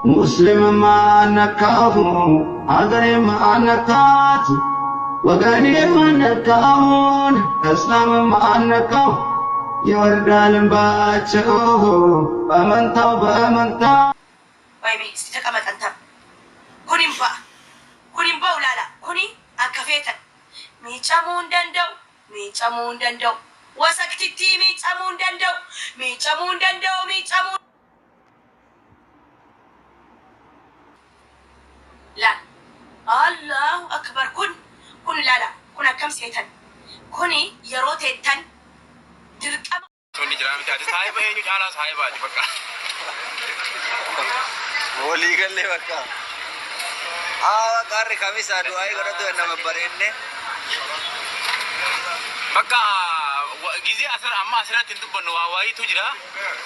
ሙስሊምም አነካሁ፣ ሀገሬም አነካት፣ ወገኔም አነካሁን፣ እስላምም አነካሁ። ይወርዳል እንባቸው በመንታው በመንታው። Waayee isti ተቀመጥ አንተ። Kun hin ba'a. Kun hin ba'u, laala. Kuni akka feetan. Miicamuu hin danda'u. Miicamuu hin danda'u. Wasaktittii miicamuu hin danda'u. Miicamuu hin danda'u. Miicamuu. Laala. Allahu akbar, kun laala. Kun akkam seetan. Kuni yeroo teettan dirqama. Tonni jira miti, ati saahiba eenyu caalaa saahibaati bakka. Walii gallee bakka. Haa, qaarri kamisaa du'aa godhatu nama bareenne. Bakka gizee asirra amma asirratti hin dubbannu, waa wayiitu jira.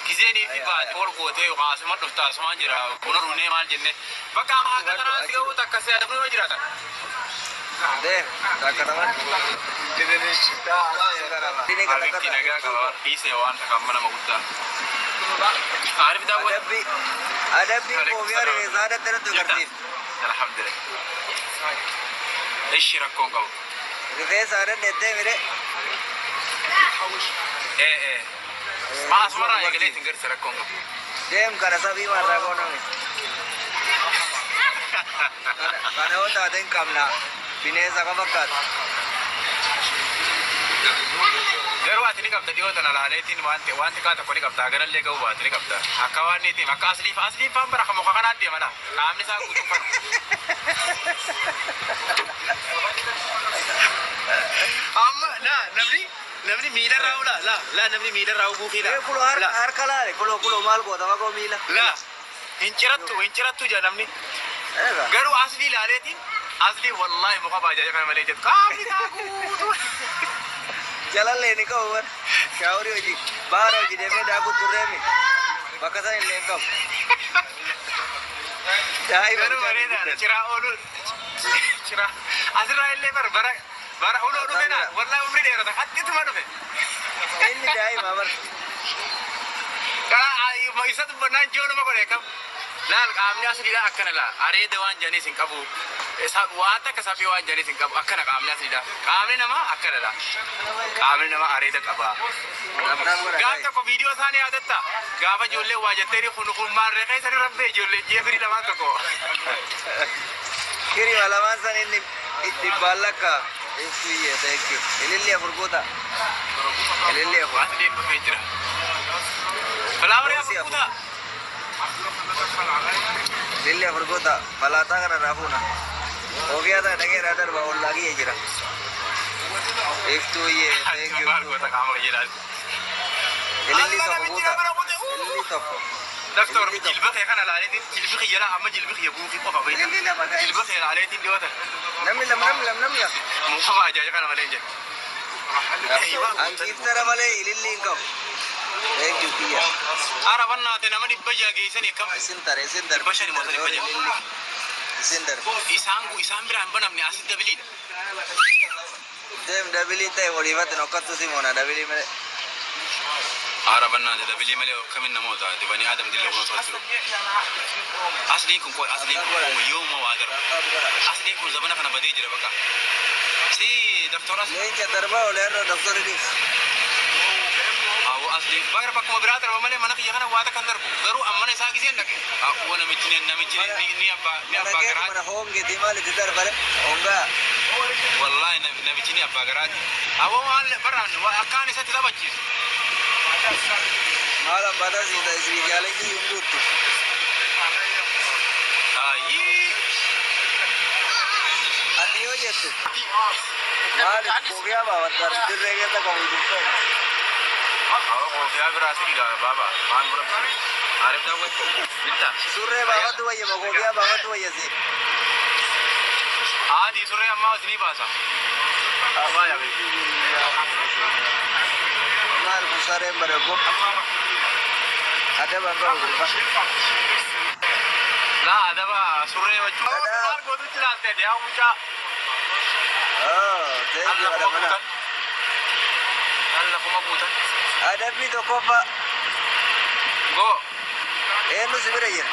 Gizeenii fi baate ol gootee yookaan asuma dhufta, asumaan jira, buna dhunee maal jenne. Bakka amma akka kanaan si ga'u takka si adabnu yoo jiraatan. Deem takka namatti. Habiibti nagaa qaba, dhiisee waan takka amma nama guddaa. Arif daawwat. Adabbii adabbii koofiyaa rifeensa aadaatti natti agarsiiftu. Alhamdulillah. Ishi rakkoon qabu. Rifeensa aadadha jettee mire. Ee ee. Maa asumarraa eegalee isin garsiisa, rakkoon qabu. Deem, kana sabii marraa gooname. Kana yoo taate hin qabna. Bineensa ka fakkaatu. Garuu ati ni qabda, dhiyoo tana laaleetiin waan xiqqaa tokko ni qabda, haganallee ga'uu baate ni qabda. Akka waan niitiin akka asliif asliin faan bara muka kanaan deema laa, qaamni isaa guutuun fana. Amma laa, namni miilarraa ulaa laa laa, namni miilarraa uguufii laa. Ee, kuloo harka laa harka laale, kuloo kuloo maal goota maqoo miila. Laa, hin cirattu, hin cirattu jaa namni. Eega. Garuu aslii laaleetiin, aslii wallaahi muka baajaaja kana malee jedhu qaamni isaa guutuu. Jalallee ni qabu bara. Shaaworii hojii baara hojii deemee daakuu turreemi. Bakka san illee hin qabu. Daa'ima Garuu bishaan bareedaadha. guddate. Ciraa oolu ciraa asirraa illee bara bara bara uloo dhufe naa wallahi umrii dheerata haxxituma dhufe. Inni daa'ima bara. Karaa isa dubbannaan joonuma godhe kam laal, qaamni asliidha akkana laa, areeda waan jedhaniis hin qabu, waan takka saphii waan jedhaniis hin qabu, akkana qaamni asliidha, qaamni namaa akkana laa, qaamni namaa areeda qaba. Gaaf tokko viidiyoo isaanii yaadatta, gaafa ijoollee waa jetteeni kun kun maarree keessa ni rabbee ijoollee ji'a firii lamaan tokko. Kirima lamaan san inni itti baallakka ibsuyyee, thank you. Ililli afur guuta. Ililli afur. Asliin dhufee jira. Flowerii afur Roosii afur. guutaa. Ililli afur guuta. Malaataa kana irraa fuuna. Koofiyaa tana dhagee irraa darba, ollaa kiyya jira. Iftuuyyee, thank you. Maal goota qaama kiyya ilaalcha. Ililli Allah tokko namichi guuta. nama na kute. Ililli tokko. Doktor, Ililli tokko. jilba kee kana laaleetiin, jilbi kiyya laa, amma jilbi kiyya buukii qofa beekta. Ililli lama, guys. Jilba kee laaleetiin dhiyoota. Namni lama, namni lama, namni lama. Muka baajaaja kana malee hin jedhu. Hanqiiftara malee ililli hin qabu. Thank you kiyya. Ara bannaate, nama 600 geessanii akkam? Isin tare, isin darbe. 500 moo 600? Ililli. Isin darbe. Isaan biraan banamne, asit doubleiidha. Deem, double ta'e waliifatti nokkattu simoona double malee. Ara bannaate, double malee akkamiin namoota dibanii adam dillee kun osoo jiru. Asliin kun qoy, asliin kun yooma waa darba. Asliin kun zabana kana badee jira bakka. Si doktor asli. Leenca darbaa olee irra doktorri dhiis. Awwa, asliin bakka bakkuma biraa darba malee mana kiyya kana waa takka hin darbu. Garuu ammana isaa giseen dhaqe. Awwa, namichi namichi ni abbaa ni Mana abbaa keetu garaati. mana hongeeti, maal itti darbare? Hongaa. Wallahi namichi ni abbaa garaati. Awwa, waan baraan akkaan isatti taphachiisu. Maal abbaataa siin ta'e isin jaalanji hin guuttu. Ayyii. Ati yoo jettu maal koofiyaa baafattaa dirree keessa qabu hin. Awwa, koofiyaa biraa si dhigaa baaba. Maal bura? Maaliif daawwattu? Bitta. Surree baafatu wayya moo koofiyaa baafatu wayya si? Haati surree ammaa isinii baasa. Waa yaa beeku. Maal kun sareen badabbo? Adaba hin qabu gurba. Laa, adaba surree wajjin. Dhadhaa. Maal gootutti laalte yaa mucaa? Oh, thank you Alla haadha kuma manaa. guutan. Alla kuma guutan. Adabbii tokkoffaa. Go. Eenyu si bira jira?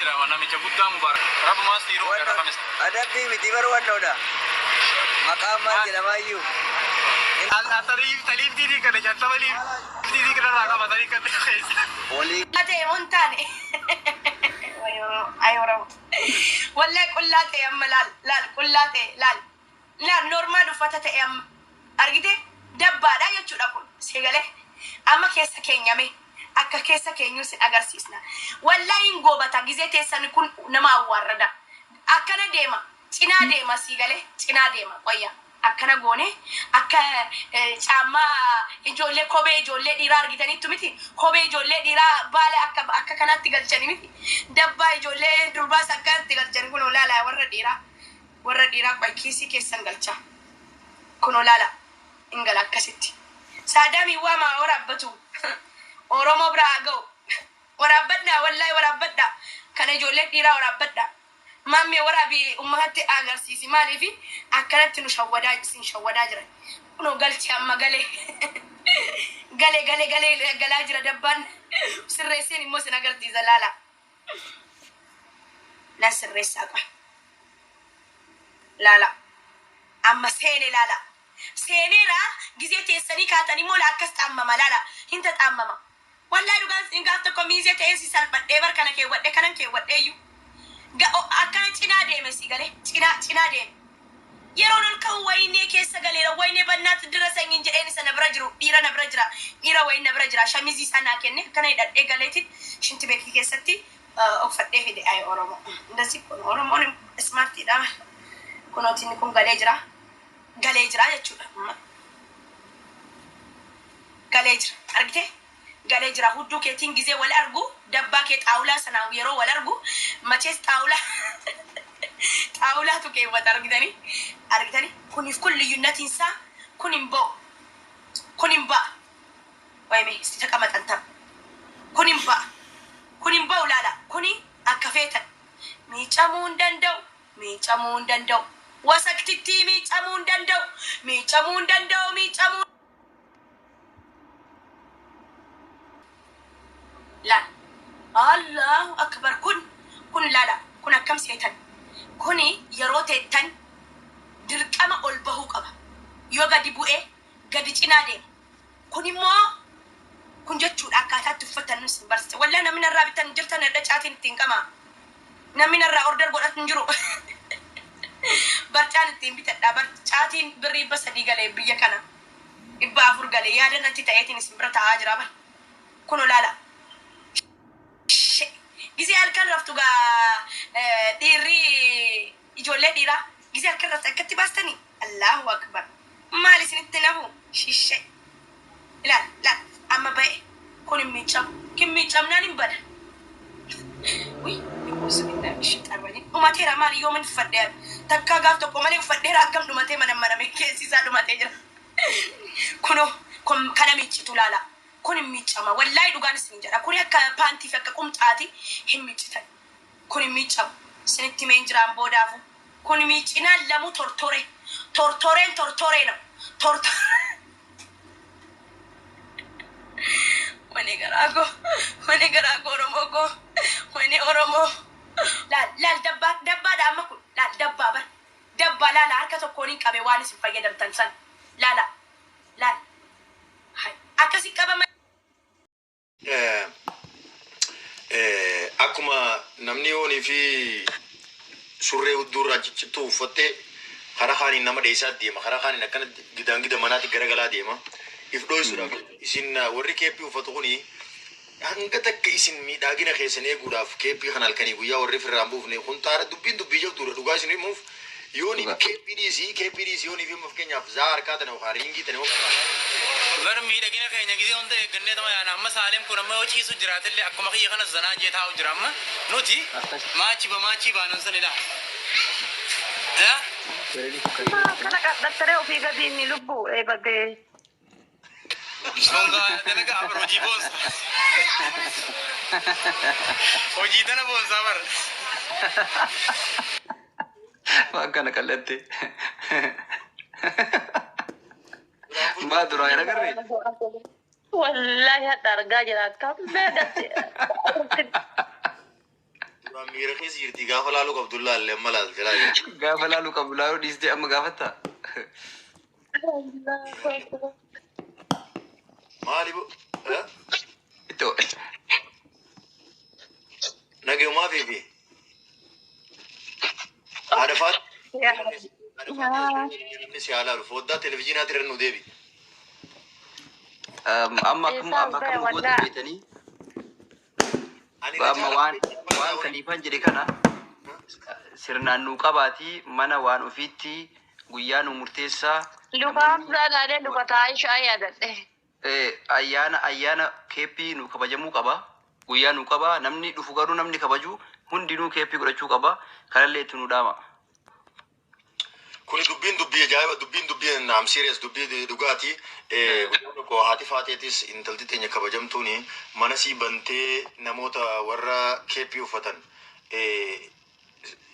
jira namicha guddaa Mubaarak. Rabbumaa siiruu Wanno gara kamisa. adabbii miti bar wannoodha. Maqaan maal jedhamaayyuu? Taliiftiitii kana 50 liiftiitii kanarraa qaba talii kan keessa. Walii Ta'e moo hin taane? Ay Oromoo. Wallahi qullaa ta'e amma, laal laal, qullaa ta'e, laal laal, normal uffata ta'e amma, argite, dabbaadha jechuudha kun seegalee. Amma keessa keenyame akka keessa keenyuu sin agarsiisna. Wallahi hin goobata gizee teessan kun nama awwaarrada. Akkana deema, cinaa deema, siigalee cinaa deema. Qoyya akkana goone akka caammaa ijoollee, kophee ijoollee dhiiraa argitaniittu miti? Kophee ijoollee dhiiraa baala akka kanaatti galchani miti? Dabbaa ijoollee durbaas akkanatti galchani. Kun olaala warra dhiiraa, warra dhiiraa. Qoy, kiisii keessan galchaa. Kun olaala hin gala akkasitti. Saadaamii waamaa, waraabbatu Oromoo biraa haa ga'u. Waraabbadhaa, wallaahi waraabbadhaa. Kana ijoollee dhiiraa waraabbadhaa. Maammee, waraabii ummatatti agarsiisi. Maaliifi akkanatti nu shawwadaa, isin shawwadaa jiran? Kunoo galchi amma galee galee galee galee galaa jira. Dabbaan sirreesseen immoo isin agarsiisa. Laala, nan sirreessaa. Qoy, laala, amma seene, laala, seeneera. Gizee teessanii kaatan immoo akkas xaammama. Laala, hin taxaammama. Wallahi dhugaan isin gaaf tokko miizee ta'ee si salphadhee bar. Kana keewwadhe, kanan keewwadheeyyuu akkana cinaa deeme, si galee cinaa cinaa deeme. Yeroon ol ka'u waynee keessa galeera. Waynee bannaatti dira sanyiin jedheen. Isa na bira jiru, dhiira na bira jira, dhiira wayin na bira jira, shamizii isaa naa kenne. Akkana hidhadhee galeetiin shinti beekii keessatti uffadhee fide. Ay Oromoo, እንደዚህ kun Oromoon smartiidha. Kunootiin kun galee jira, galee jira jechuudha. Amma galee jira, argite, galee jira. Hudduu keetiin gizee wal argu, dabbaa kee xaawulaa sanaan yeroo wal argu, machees xaawulaa xaawulaatu keewwata. Argitanii, argitanii, kuniif kun liyyunnatiin isaa kun hin ba'u, kun hin ba'a. Wayime isti taqamaxan tam. Kun hin ba'a, kun hin ba'u. Laala, kuni akka feetan miicamuu hin danda'u, miicamuu hin danda'u. Wasaktittii miicamuu hin danda'u, miicamuu hin danda'u, miicamuu. Laal, Allahu akbar. Kun laala, kun akkam seetan? Kuni yeroo teettan dirqama ol bahuu qaba. Yoo gadi bu'ee gadi cinaa deema. Kun immoo kun jechuudha. Akkaataatti uffatan nu isin barsiise. Wallaa namni narraa bitan jirtan irra caatiin ittiin qama. Namni narraa order godhatu hin jiru. Barcaan ittiin bitadha. Caatiin birrii 300 galee, biyya kana 400 galee. Yaada natti ta'eetiin isin bira taa'aa jira bar. Kun olaala. Gisee halkan raftu gaa dhiirri, ijoollee dhiiraa gisee halkan raftu akkatti baastanii, Allahu akbar, maal isinitti nafu? Shishee, ilaal laal, amma ba'e. Kun hin miicamu, kin miicamnaan hin bada. Dhumateera. Maali yoomin uffadhee? Takkaa gaaf tokko malee uffadheera. Akkam dhumatee? Mana maname keessi isaa dhumatee jira. Kunoo kana miiccitu, laala. Kun hin miicama. Wallaahi dhugaan isin jedha, kuni akka paantii fi akka qumxaati hin miiccitan. Kun hin miicamu, isinitti himeen jiraan boodaafu. Kun miicinaan lamu tortore, tortoreen tortoree no tortore. Wani garaa koo, wani garaa koo, Oromoo koo, wani Oromoo. Laal laal, dabbaa dabbaadha amma kun. Laal, dabbaa bar, dabbaa. Laala, harka tokkoon hin qabe waan isin fayyadamtan san. Laala laal, Hai, akkasi qabama. Akkuma namni yoonii fi surree hudduurraa ciccittuu uffattee karaa kaaniin nama dheessaa deema, karaa kaaniin akkana gidaan gida manaatti garagalaa deema if dhoysuudhaaf. Isin warri keeppii uffatu kuni hanga takka isin miidhaagina keessan eeguudhaaf keeppii kana halkanii guyyaa warri firraan buufne kun xaara. Dubbiin dubbii jabduudha. Dhugaa isin himuuf, yoonii keeppii dhiisii, keeppii dhiisii, yoonii fi fakkeenyaaf zaa harkaa tana yookaan ringii tana yookaan Bar miidhagina keenya gisee hunda eeggannee tama yaana. Amma Saalem kun amma yoo ciisu jiraatellee akkuma kiyya kana zanaa jee taa'u jira. Amma nuti maachi ba maachii baanan san ilaa. Kana qadhattaree ofii gadi inni lubbuu eebatee. Songaa dalagaa bar, hojii boonsa. Hojii tana boonsaa bar. Waan kana qal'atte. Maa duraa hin agarree? Wallaahi hadha argaa jira, akkam beekatti. Duraan miira keessa jirti, gaafa laaluu qabdu laalle, amma laalte laalle. Gaafa laaluu qabdu laaluu dhiistee amma gaafatta. Maali bo? Eh? Ittoo. Nagayumaa fi haadha faati. Haadha faati, namni si haa laalu. Foddaa televizyiinaatti irra nu deebi. Amma akkam Eessaa amma akkam ba'e goota wallaa. beetanii Ani amma waan kaliifaan jedhe kana sirnaan nuu qabaatii mana waan ofiitti guyyaa nu murteessaa. Luka Hamzaa laalee luka taa'ishaa yaadadhe. Ayyaana keeppii nu kabajamuu qaba. Guyyaa nu qaba. Namni dhufu garuu namni kabaju hundinuu keeppii godhachuu qaba. Kanallee itti nu dhaama. Kuni dubbiin dubbii ajaa'iba, dubbiin dubbii, I'm serious, dubbii dhugaati. Guyyaa tokko haati faateetis intalti teenya kabajamtuuni mana sii bantee namoota warra keeppii uffatan,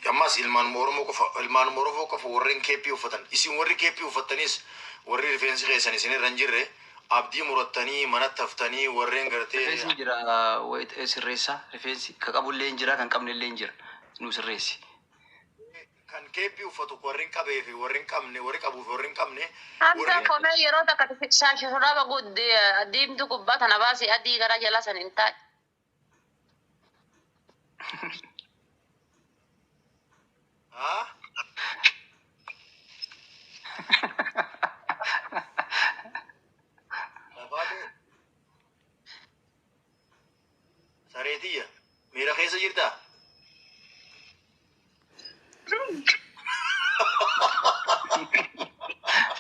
ammas ilmaan Oromoo qofa warreen keeppii uffatan, isin warri keeppii uffattanis, warri rifeensi keessan isin irra hin jirre, abdii murattanii manatti haftanii warreen gartee Rifeensi jira sirreessa. Rifeensi ka qabullee hin jira, kan qabnellee hin jira. Nu sirreessi. Kan keeppii uffatu warri hin qabee fi warri hin qabne, warri qabuu fi warri hin qabne Hamza warri komee yeroo takka shaashii shurraaba diimtuu gubbaa tana baasee adii gara jala san hin taa'e. Haa? Lafaatee sareetiyya miira keessa jirtaa?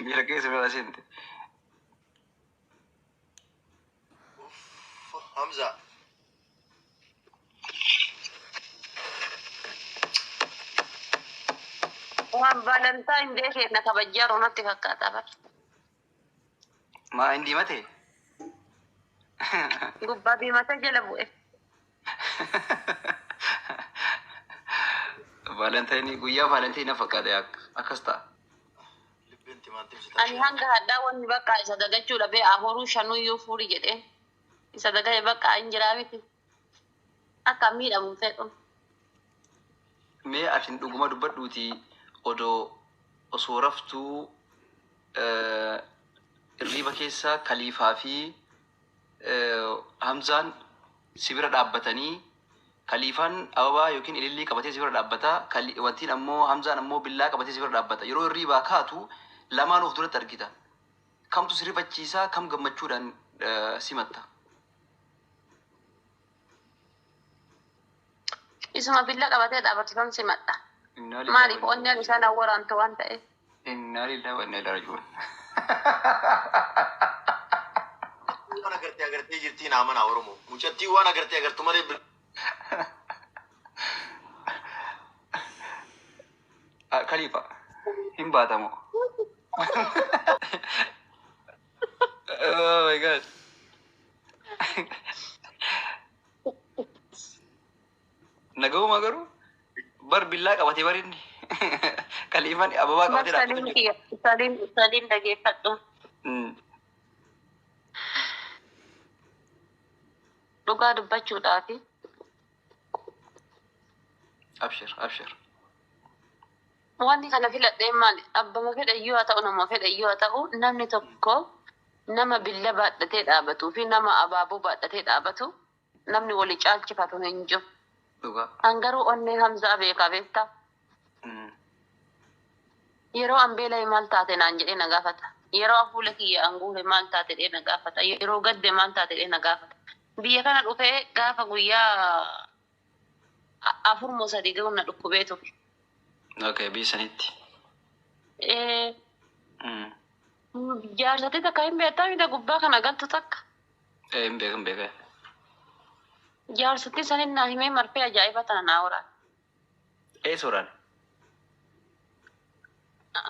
Miira keessa bira seente. Uff, Hamza. Waan Valentine Day keenya kabajaa jiru natti fakkaata bara. Maa hin diimate? Gubbaa diimatee jala bu'e. Valentine, guyyaa Valentine na fakkaate, akkas ta'a. Libbeen timaatimsi. Ani hanga hadhaa wanni bakka isa dagachuu dhabee afuruu shanuyyuu fuuri jedhee isa dagate bakka hin jiraa miti. Akka miidhamu fedhu. Mee atin dhuguma dubbadhuuti, odoo osoo raftuu irriiba keessa Kaliifaa fi Hamzaan si bira dhaabbatanii, Kaliifaan ababaa yookiin ilillii qabatee si bira dhaabbata. Wantiin ammoo Hamzaan ammoo billaa qabatee si bira dhaabbata. Yeroo irriibaa kaatu lamaan of duratti argita. Kamtu si rifachiisaa, kam gammachuudhaan simatta? Isuma billa qabatee dhaabbatu san simadha. Innaa lillahi Maaliif wa innaa onneen isaan awwaraantu waan ta'eef. Innaa lillahi wa innaa ilaihi raaji'uun. Waan agartee agartee jirtii naa mana Oromoo. Mucattii waan agartee agartu malee Kaliifa hin baatamoo. Oh my God. Nagahuma garuu bar billaa qabatee bar inni. Kaliifaan ababaa Bar qabatee dhaabbatu saliin jira. kiyya saliin saliin dhageeffadhu. Dhugaa dubbachuudhaafi. Abshir, abshir. Wanni kana filadhee maali? Abbama fedhe iyyuu haa ta'u, nama fedhe iyyuu haa ta'u, namni tokko nama billa baadhatee dhaabatuu fi nama abaaboo baadhatee dhaabatu namni walii caalchifatu hin jiru. Dhugaa. An garuu onnee Hamzaa beekaa, beektaa? Yeroo an beela'e maal taate naan jedhee na gaafata. Yeroo hafuula kiyya an guure maal taate jedhee na gaafata. Yeroo gadde maal taate jedhee na gaafata. Biyya kana dhufee gaafa guyyaa 4 moo 3 ga'uun na dhukkubee ture. Okay, biyya sanitti. Jaarsatti takka hin beektaa mita gubbaa kana galtu takka. Hin beekan, beekan. Jaarsatti sanin naa himee marfee ajaa'iba tana naa waraane. Ee, suuraan.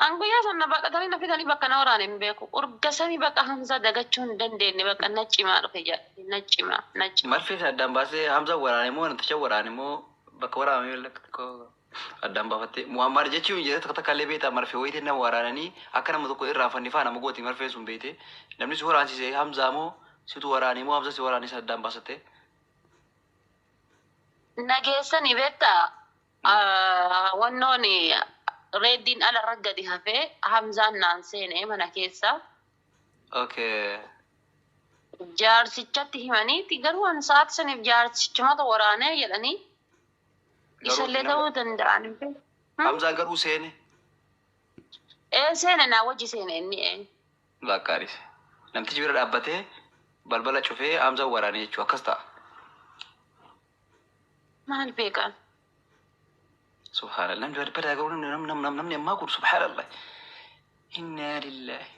An guyyaa sana baqatanii na fidanii bakka na waraane hin beeku. Urga sanii bakka Hamzaa dagachuu hin dandeenye, bakka na cimaa dhufe jedhe, na cimaa, na cimaa. Marfee sana addaan baasee Hamza waraane moo namticha waraane moo bakka waraaname addaan baafattee Muhammad jechuun jedhe takka takka illee beektaa, marfee wayitii nama waraananii akka nama tokko irraa fannifaa nama gooti, marfee sun beekte, namni si waraansise Hamzaa moo situ waraane moo Hamza si waraane isa addaan baasatte? Nageessani beektaa wannoon reeddiin alarra gadi hafee Hamzaan naan seene mana keessa. Okay. Jaarsichatti himaniiti garuu an sa'aati saniif jaarsichumatu waraanee jedhanii Garuu isallee nama ta'uu danda'an hin beeku. Hamzaan garuu seene. Ee seene naa wajji seene inni ee. Baqqaaris. Namtichi bira dhaabbatee balbala cufee Hamzaan waraane jechuu akkas ta'a. Maal beekan? Subhaanallah. Namni badaa garuu namni namni namni ammaa kun subhaanallah. Innaa lillahi.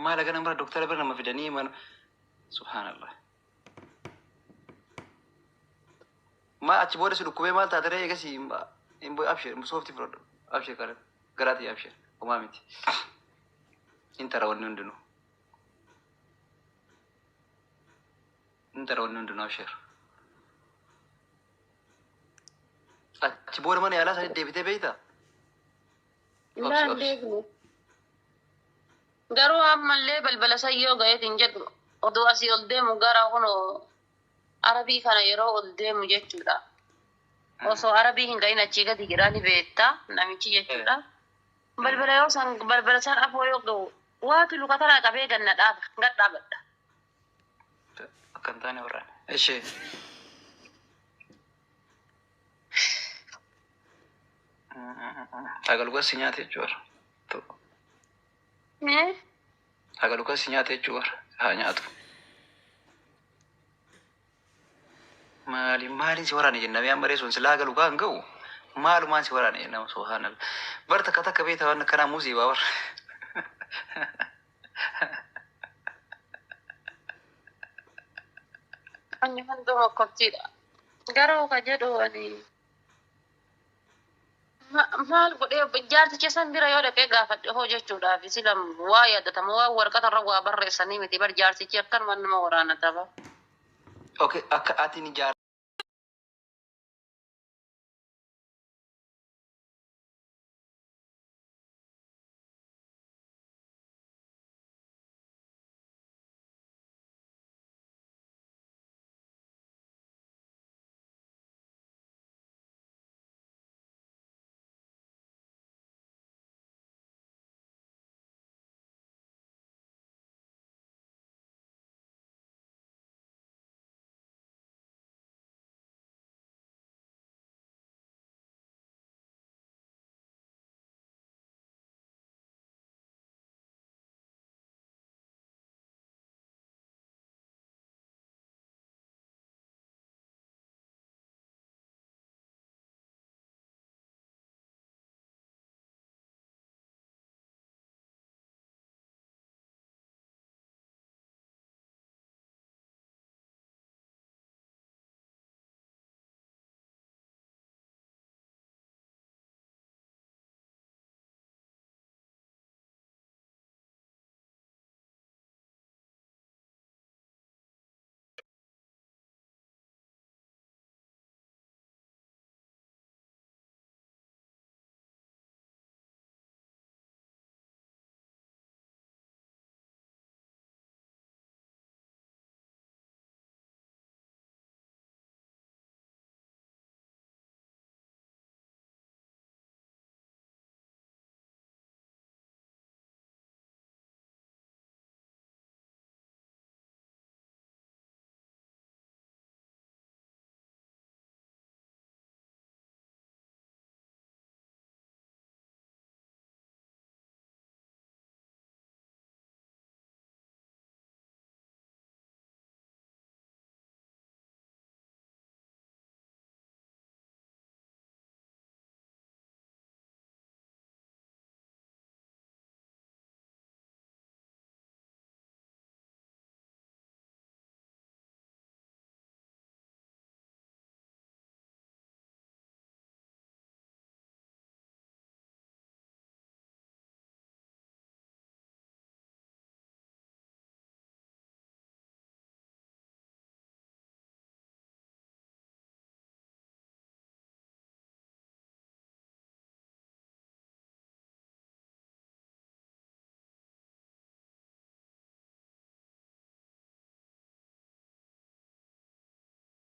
Maal aga nama bira doktara bira nama fidanii mana subhaanallah. Maal achi booda si dhukkubee maal taate ree eegasii hin abshir soofti fudhadhu abshir kana garaatii abshir homaa miti. Hin tara wanni hundinuu. Hin tara wanni hundinuu abshir. Achi booda mana yaalaa sanii deebitee beektaa? Obsi Naan obsi. deebine. Garuu ammallee balbala san yoo ga'eetiin jedhu oduu asii ol deemu gara kunoo arabii kana yeroo ol deemu jechuudha. Osoo arabii hin ga'in achii gadi jedhaa ni beekta namichi jechuudha. Balbala yoo san balbala san afoo yoo ga'u waatu luka tanaa qabee ganna dhaaba gad dhaabadha. Akka hin taane waraana. Ishee. Hagalukas si nyaate jechuudha. Eh? Hagalukas si nyaate jechuudha. Haa nyaatu. Maali maaliin si waraane jennaan amma reessuun silaa hagalu kaan ga'u maalumaan si waraane jennaan subhaanallah. Bar takka takka beektaa waan akkanaa muuziibaa bar. Inni hunduu mokkoftiidha. Garuu ka jedhu ani maal godhee jaarticha san bira yoo dhaqee gaafadhe hoo jechuudhaaf sila waa yaadatama waa warqata irra waa barreessanii miti bar jaartichi akkanuma nama waraana tapha. Okay, akka ati ni jaar.